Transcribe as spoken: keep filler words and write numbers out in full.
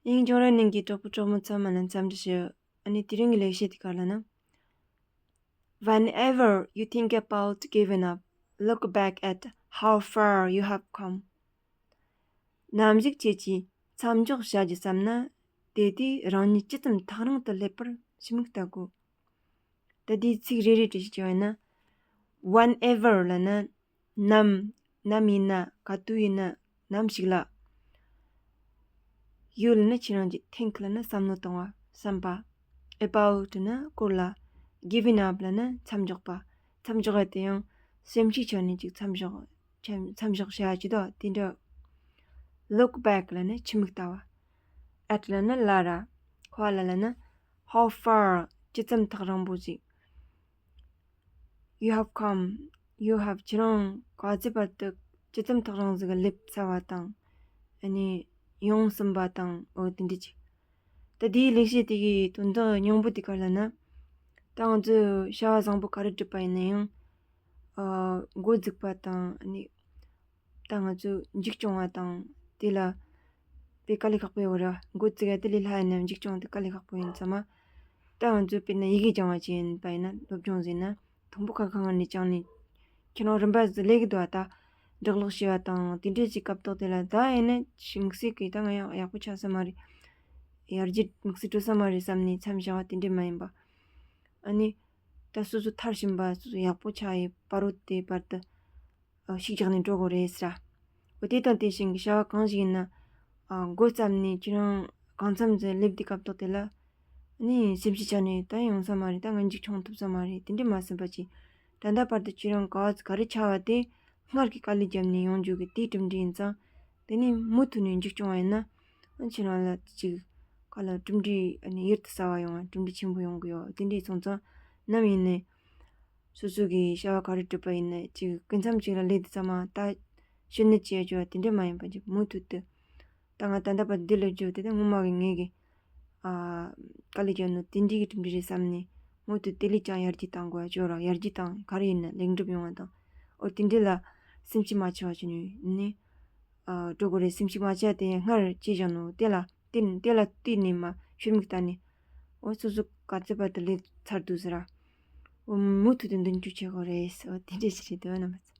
དབྱིངས་སྐྱོང་ར་ནང་གི་གྲོགས་པོ་གྲོགས་མོ་ཚང་མ་ལ་འཚམས་འདྲི་ཞུ། ཨ་ནི་དེ་རིང་གི་ལེགས་བཤད་དེ་ག་རེ་ལབ་ན། Whenever you think about giving up, look back at how far you have come. ནམ་ཞིག་ཁྱེད་ཀྱིས་མཚམས་འཇོག་བྱ་རྒྱུ་བསམ་ན། དེ་དུས་རང་ཉིད་ཇི་ཙམ་ཐག་རིང་དུ་སླེབས་པར་ཕྱི་མིག་ལྟ་དགོས། ད་དེའི་ཚིག་རེ་རེ་བྲིས་ཤིག་བྱས་ན། Whenever ལབ་ན། ནམ། ནམ་ཡིན་ན། ག་དུས་ཡིན་ན། ནམ་ཞིག་ལ། You ལབ་ན་ཁྱེད་རང་གི། Think ལབ་ན་བསམ་བློ་གཏོང་བ། བསམ་པ། About ན་སྐོར་ལ། Giving up ལབ་ན་མཚམས་འཇོག་པ། མཚམས་འཇོག་པ་དེ་ཡང་སེམས་ཤུགས་ཆག་ནས་ཅིག་མཚམས་འཇོག་མཚམས་འཇོག་བྱ་ཡ་ཅི་དོ་དེ་འདྲ། Look back ལབ་ན་ཕྱི་མིག་ལྟ་བ། At ལབ་ན་ལ་ར། While ལབ་ན། How far ཇི་ཙམ་ཐག་རིང་པོ་ཞིག You have come, you have ཁྱེད་རང་ག་ཚོད་བར་དུ་ཇི་ཙམ་ཐག་རིང་ཟིག་ག་སླེབས་ཚར་བ་དང་། ཨ་ནི་ཡོང་ཟིན་པ་དང་། འོ་དེ་འདྲ་ཅིག་ད་དེའི་ལེགས་བཤད་དེ་གི་དོན་དག་སྙིང་པོ་དེ་ག་རེ་ལབ་ན། ད་ང་ཚོས་བྱ་བ་བཟང་པོ་ག་རེ་བསྒྲུབས་པ་ཡིན་ན་ཡང་། ཨ། འགོ་འཛུགས་པ་དང་། ཨ་ནི་ད་ང་ཚོས་མཇུག་སྐྱོང་བ་དང་དེ་ལ་དཔེ་དཀའ་ལས་ཁག་པོ་ཡོད་རེད་བ། འགོ་བཙུགས་ཡ་དེ་ལས་སླ་ཡིན་ན་མཇུག་སྐྱོང་དེ་དཀའ་ལས་ཁག་པོ་ཡིན་ཙང་མ། ད་ང་ཚོས་དཔེར་ན་ཡི་གེ་སྦྱང་བ་ཅིག་ཡིན་པ་ཡིན་ན། སློབ་སྦྱོང་ཟེར་ན་དང་པོ་ཁ་ཁ་སྔ་ནས་སྦྱངས་ནས་ཁྱེད་རང་རིམ་པ་ཟིག་སླེབས་ཀྱི་འདུག་བ། ད་སྦྲག་ཀློག་བྱས་པ་དང་དེ་འདྲས་ཀྱི་སྐབས་ཐོག་དེ་ལ་ད་ཡིན་ན་ཞིག་དམིགས་བསལ་གྱི་ད་ང་ཡང་ཡག་པོ་ཆགས་ས་མ་རེད། ཡར་རྒྱས་དམིགས་བསལ་འགྲོ་ས་མ་རེད་བསམ་ནས་མཚམས་བཞག་པ་དེ་འདྲས་མ་ཡིན་པ། ཨ་ནི་ད་སོ་སོ་མཐར་ཕྱིན་པ། སོ་སོ་ཡག་པོ་ཆགས་ཡི་བར་དུ་དེ་བར་དུ། ཨ། ཤུགས་རྒྱག་ནས་འགྲོ་དགོས་རེད་ཟེར། འོ་དེ་དང་དེ་བཞིན་གྱི་བྱ་བ་གང་ཞིག་ཡིན་ན། ཨ། འགོ་བརྩམས་ནས་ཁྱེད་རང་གང་འཚམ་ཟིག་སླེབས་དུས་སྐབས་ཐོག་དེ་ལ། ཨ་ནི་སེམས་ཤུགས་ཆག་ནས་ད་ཡོང་ས་མ་རེད། ད་ང་མཇུག་མཆོང་ཐུབ་ས་མ་རེད། དེ་འདྲས་མ་བསམ་པ་ཅིག་ད་ལྟ་བར་དུ་ཁྱེད་རང་ག་བ་ག་རེ་ཆགས་པ་དེ་སྔར་གྱི་དཀའ་ལས་བརྒྱབ་ནས་ཡོང་རྒྱུ་གི་དེའི་གྲུབ་འབྲས་ཡིན་ཙང་། དེ་ནས་མུ་མཐུད་ནས་མཇུག་སྐྱོང་བ་ཡིན་ན། ཨ། ཁྱེད་རང་ལ་ཅིག་ག་ལ་གྲུབ་འབྲས། ཨ་ནི་ཡུན་དུ་གསལ་བ་ཡོང་བ། གྲུབ་འབྲས་ཆེན་པོ་ཡོང་གི་ཡོད། དེ་འདྲས་སོང་ཙང་ནམ་ཡིན་ནའི། སོ་སོ་གིས་བྱ་བ་ག་རེ་བསྒྲུབས་པ་ཡིན་ན་ཅིག་སྐུ་མཚམས་ཅིག་ལ་སླེབས་དུས་ཙམ་མ་ད་གཞོན་ནུ་བྱས་རྒྱུ་བ་དེ་འདྲ་མ་ཡིན་པ་ཅིག་མུ་མཐུད་དུ། ད་ང་ད་ལྟ་བར་འདི་ལ་རྒྱུ་དེ་ད་སྔོན་མ་གི་ངས་གི། ཨ། དཀའ་ལས་བརྒྱབ་ནོ་དེ་འདྲའི་གི་གྲུབ་འབྲས་རེད་བསམ་ནས་མུ་མཐུད་དེ་ལས་ཀྱང་ཡར་རྒྱས་གཏང་དགོས་ཡ་ཅོ་ར། ཡར་རྒྱས་གཏང་ག་རེ་ཡིན་ན་ལེགས་འགྲུབ་ཡོང་བ་དང་། འོ་དེ་འདྲ་ལ་སེམས་ཤུགས་མ་ཆག་པ་བྱས་ནས་ནི། ཨ། འགྲོ་དགོས་རེད། སེམས་ཤུགས་མ་ཆག་དེ་སྔར་བྱས་བཞག་ནོ་དེ་ལ་བརྟེན། དེ་ལ་བལྟས་ནས་མ་ཤུལ་མིག་ལྟ་ནས། འོ་སོ་སོ་ག་ཚོད་བར་དུ་སླེབས་ཚར་འདུག་ཟེར་ར། འོ་མུ་མཐུད་དུ་མདུན་སྐྱོད་བྱེད་དགོས་རེད་ཟེར། འོ་དེ་འདྲ་ཞིག་རེད་འདུག་ན་མ་ཚད།